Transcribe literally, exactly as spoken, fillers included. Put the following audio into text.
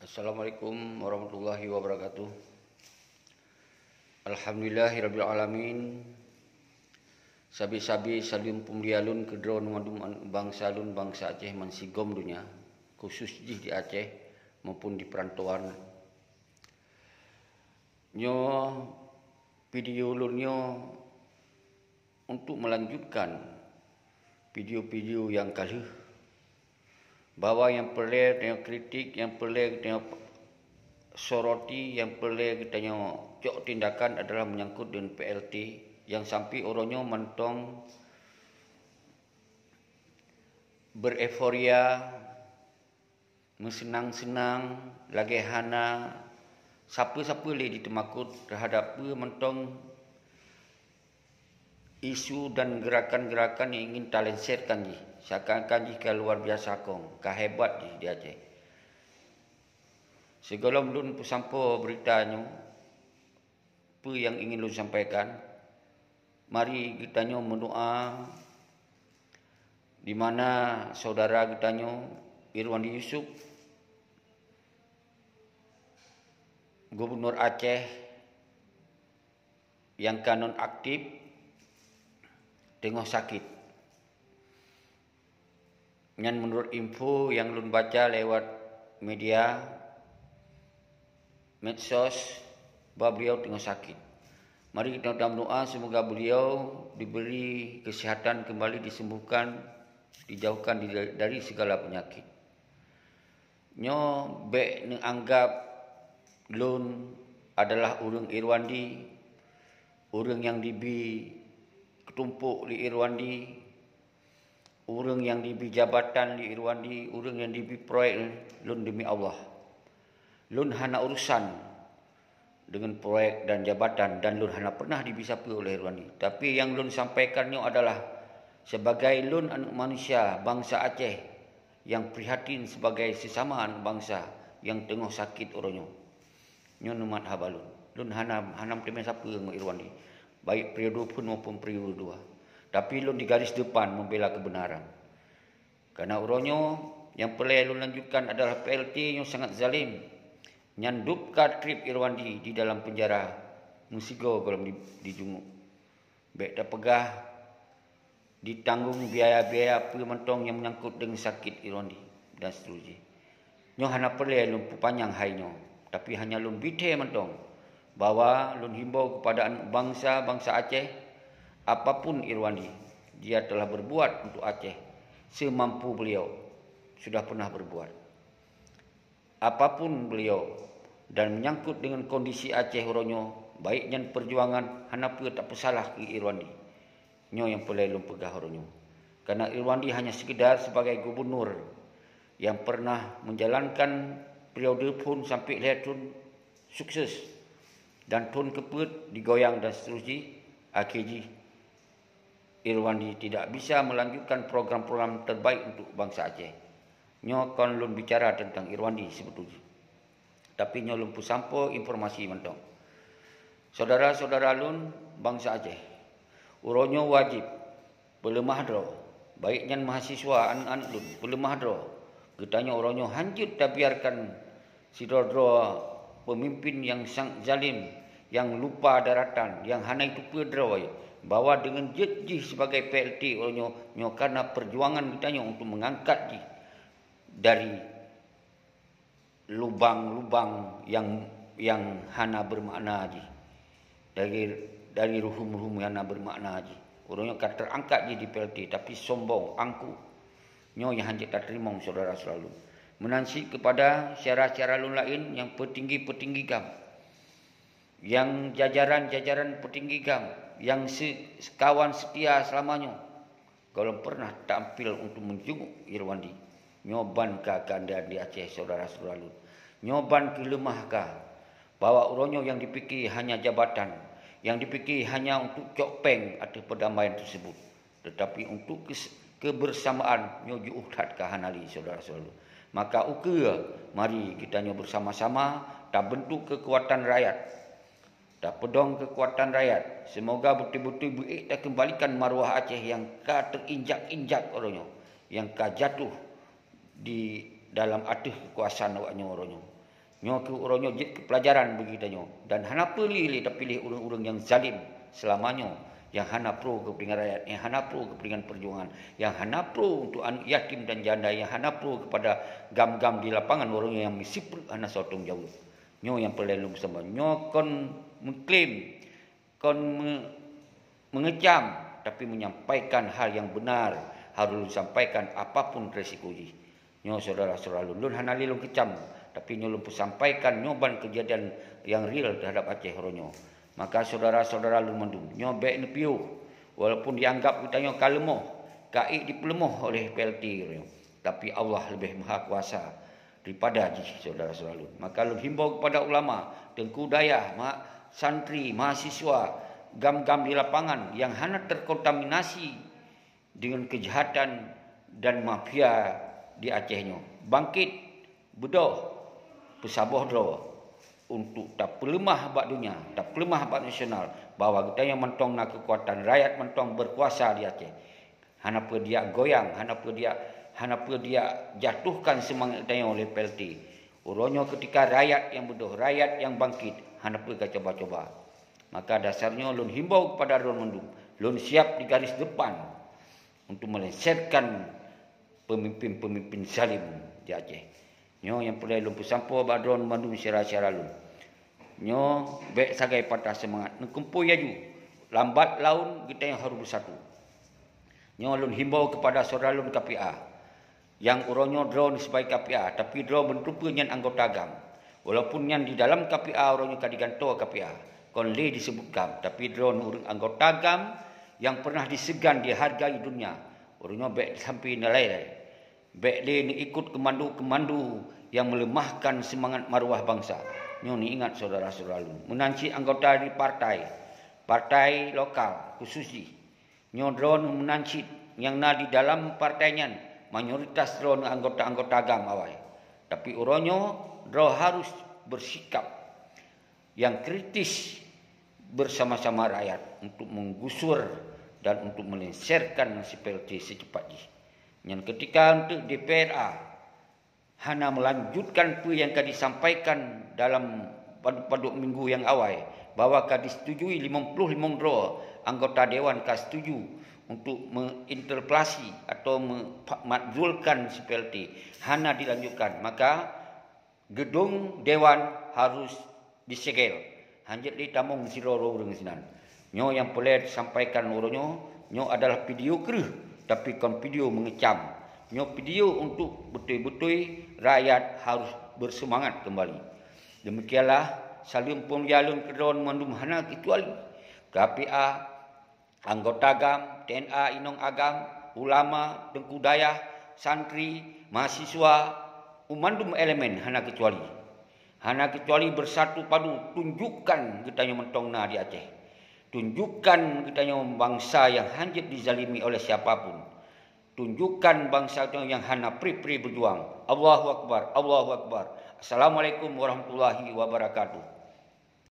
Assalamualaikum warahmatullahi wabarakatuh. Alhamdulillahirabbil alamin. Sabe-sabe saleuem peumulia lôn keu droeneuh mandum aneuëk bansa lôn, bansa Aceh bansigom donya, khusus jih di Aceh maupun di peurantauan. Nyoe video lôn nyoe untuk melanjutkan video-video nyang ka lheueh, bahwa nyang peureulée tanyoe kritik, nyang peureulée tanyoe soroti, nyang peureulée tanyoe cok tindakan adalah menyangkut dengan P L T nyang sampai uroe nyoe mantong bereuforia, meuseunang-seunang, lagée hana sapeue-sapeue lé jiteumakot teuhadap peue mantong isu dan gerakan-gerakan nyang ingin talenserkan jih, seakan-akan jih ka luar biasa kong, ka hebat jih di Aceh. Sigohlom lôn peusampoe beurita nyoe, peue nyang ingin lôn sampaikan, mari geutanyoe meudoá di mana saudara geutanyoe Irwandi Yusuf, Gubernur Aceh nyang ka nonaktif, teungoh sakét. Nyan meunurot info nyang lôn baca lewat media medsos, bahwa beliau teungoh sakét. Mari kita meudoá semoga beliau diberi kesehatan kembali, disembuhkan, dijauhkan di-, dari segala penyakit. Nyoe bék neuanggap lôn adalah ureuëng Irwandi, ureuëng nyang dibi keutumpok lé Irwandi, ureuëng nyang dibi jabatan lé Irwandi, ureuëng nyang dibi proyek. Lôn demi Allah, lôn hana urusan dengan proyek dan jabatan, dan lôn hana pernah dibi sapeue oleh Irwandi. Tapi nyang lôn sampaikan nyoe adalah sebagai lôn aneuëk manusia bansa Aceh nyang prihatin sebagai sesama aneuëk bansa nyang teungoh sakét uroe nyoe. Nyoe neumat haba lôn. Lôn hana, hana meuteumé sapeue ngon Irwandi, baik periode phon maupun periode dua. Tapi lôn di garis depan membela kebenaran. Karena uroe nyoe nyang peureulée lôn lanjutkan adalah P L T nyoe sangat zalim. Nyan dub ka treb Irwandi di dalam penjara, meusigoe gohlom di, dijunguek. Bék tapeugah ditanggong biaya-biaya peue mantong nyang meunyangkot deungon sakét Irwandi dan seterusnya. Nyoe hana peureulée lôn peupanyang hai nyoe, tapi hanya lôn bithée mantong bahwa lôn himbau kepada aneuëk bansa, bansa Aceh, apapun Irwandi, dia telah berbuat untuk Aceh semampu beliau sudah pernah berbuat. Apapun beliau, dan menyangkut dengan kondisi Aceh uroe nyoe, baik nyan perjuangan, hana peue tapeusalah keu Irwandi. Nyoe nyang peureulée lôn peugah uroe nyoe. Karena Irwandi hanya sekedar sebagai gubernur yang pernah menjalankan periode phon sampai lhée thon sukses, dan thon keupeuet digoyang dan seterusnya, akhé jih Irwandi tidak bisa melanjutkan program-program terbaik untuk bansa Aceh. Nyoe kon lôn bicara tentang Irwandi sibeutulnya. Tapi nyoe lôn peusampoe informasi mantong. Saudara-saudara lôn bansa Aceh, uroe nyoe wajéb peuleumah droe, baik nyan mahasiswa aneuëk-aneuëk lôn, peuleumah droe. Geutanyoe uroe nyoe hanjeuet tabiarkan sidroe-droe peumimpin nyang sangat zalim, nyang lupa daratan, nyang hana jiteupeue droe, bahwa deungon jeuet jih sibagai P L T uroe nyoe, nyoe kana perjuangan geutanyoe untuk meungangkat jih dari lubang-lubang nyang, nyang hana beumakna jih, dari, dari ruhum-ruhum nyang hana beumakna jih. Ureuëng nyoe ka teurangkat jih di P L T, tapi sombong, angkuh. Nyoe nyang hanjeuet tateurimong, syedara-syedara lôn. Meunan cit keupada syedara-syedara lôn laén nyang peutinggi-peutinggi GAM, nyang jajaran-jajaran peutinggi GAM, nyang se-, seukawan seutia seulama nyoe, gohlom peureunah tampil untuk meunjunguek Irwandi. Nyoe ban ka keuadaan di Aceh, syedara-syedara lôn. Nyoe ban keuh leumah ka, bahwa uroe nyoe nyang jipike hanya jabatan, nyang jipike hanya untuk cok péng ateueh peudamaian teuseubut. Tetapi untuk kes-, kebersamaan nyoe jiôh that ka hana lé, syedara-syedara lôn. Maka ukeue, mari geutanyoe bersama-sama tabentuk keukuatan rakyat, tapeudong keukuatan rakyat. Seumoga beutôi-beutôi beuék takeumbalikan maruah Aceh nyang ka teuinjak-injak uroe nyoe, nyang ka jatoh di dalam ateueh keukuasaan awak nyoe uroe nyoe. Nyoe keuh uroe nyoe jeuet keu peulajaran bagi geutanyoe, dan hana peue lé tapiléh ureuëng-ureuëng nyang zalim seulama nyoe, nyang hana pro keupeuntengan rakyat, nyang hana pro keupeuntengan peujuangan, nyang hana pro untuk aneuëk yatim dan janda, nyang hana pro keupada gam-gam di lapangan, ureuëng nyang meusipreuk hana soe tanggung jaweueb. Nyoe nyang peureulée lôn peusampoe. Nyoe kon meuklaim, kon me-, meungecam, tapi menyampaikan hal nyang benar, harôh lôn sampaikan apapun risiko jih. Nyoe syedara-syedara lôn, lôn hana lé lôn kecam, tapi nyoe lôn peusampaikan nyoe ban keujadian nyang real teuhadap Aceh uroe nyoe. Maka syedara-syedara lôn mandum, nyoe bék neupiôh, walaupun jianggab geutanyoe ka leumoh, ka ék dipeuleumoh oleh P L T uroe nyoe, tapi Allah leubeh maha kuasa daripada jih, syedara-syedara lôn. Maka lôn himbau keupada ulama, teungku dayah, ma-, santri, mahasiswa, gam-gam di lapangan nyang hana terkontaminasi deungon keujahatan dan mafia di Aceh nyoe. Bangkét, beudôh, peusaboh droe untuk tapeuleumah bak donya, tapeuleumah bak nasional, bahwa geutanyoe mantong na keukuatan, rakyat mantong beukuasa di Aceh. Hana peue dijak goyang, hana peue dijak, hana peue dijak jatuhkan seumangat geutanyoe oleh P L T. Uroe nyoe keutika rakyat nyang beudôh, rakyat nyang bangkét, hana peue ka coba-coba. Maka dasar nyoe lôn himbau keupada droeneuh mandum, lôn siab di garis depan untuk melengsarkan peumimpén-peumimpén zalim di Aceh. Nyoe nyang peureulée lôn peusampoe bak droeneuh mandum syedara-syedara lôn. Nyoe bék sagai patah seumangat, neukumpôi laju, lambat laun geutanyoe harôh beusatu. Nyoe lôn himbau keupada syedara lôn K P A, nyang uroe nyoe droeneuh sibagai K P A, tapi droeneuh beuteupeue nyan anggota gam. Walaupun nyan di dalam K P A uroe nyoe ka digantoe K P A, kon lé diseubut gam, tapi droeneuh ureuëng anggota gam nyang pernah diseugan dihargai donya. Uroe nyoe bék sampai nalai-lai. Bék lé neuikot keumando-keumando nyang meuleumahkan seumangat maruah bansa. Nyoe neuingat syedara-syedara lôn, meunan cit anggota di partai, partai lokal khusus jih. Nyoe droeneuh meunan cit nyang na di dalam partai nyan, mayoritas droeneuh anggota-anggota gam awai. Tapi uroe nyoe droe harôh beusikap nyang kritis bersama-sama rakyat untuk menggusur dan untuk melengsarkan si P L T secepat jih. Nyan keutika untuk D P R A hana melanjutkan peue nyang ka disampaikan dalam padub-padub minggu nyang awai, bahwa ka disetujui limong ploh limong droe anggota dewan ka setuju untuk menginterpelasi atau memakzulkan si P L T, hana dilanjutkan, maka gedong dewan harôh disegel. Hanjeuet lé tamong sidroe-droe ureuëng sinan. Nyoe nyang peureulée sampaikan uroe nyoe, nyoe adalah video kreueh, tapi kon video meungecam. Nyoe video untuk beutôi-beutôi rakyat harôh beuseumangat keumbali. Deumikianlah saleuem peumulia lôn keu droeneuh mandum hana keucuali, K P A, anggota gam, T N A inong agam, ulama, teungku dayah, santri, mahasiswa, u mandum elemen hana keucuali. Hana keucuali beusatu padu tunjukkan geutanyoe mantong na di Aceh. Tunjukkan geutanyoe bansa nyang hanjeuet dizalimi oleh siapa pun. Tunjukkan bansa geutanyoe nyang hana pri-pri beujuang. Allahu Akbar, Allahu Akbar. Assalamualaikum warahmatullahi wabarakatuh.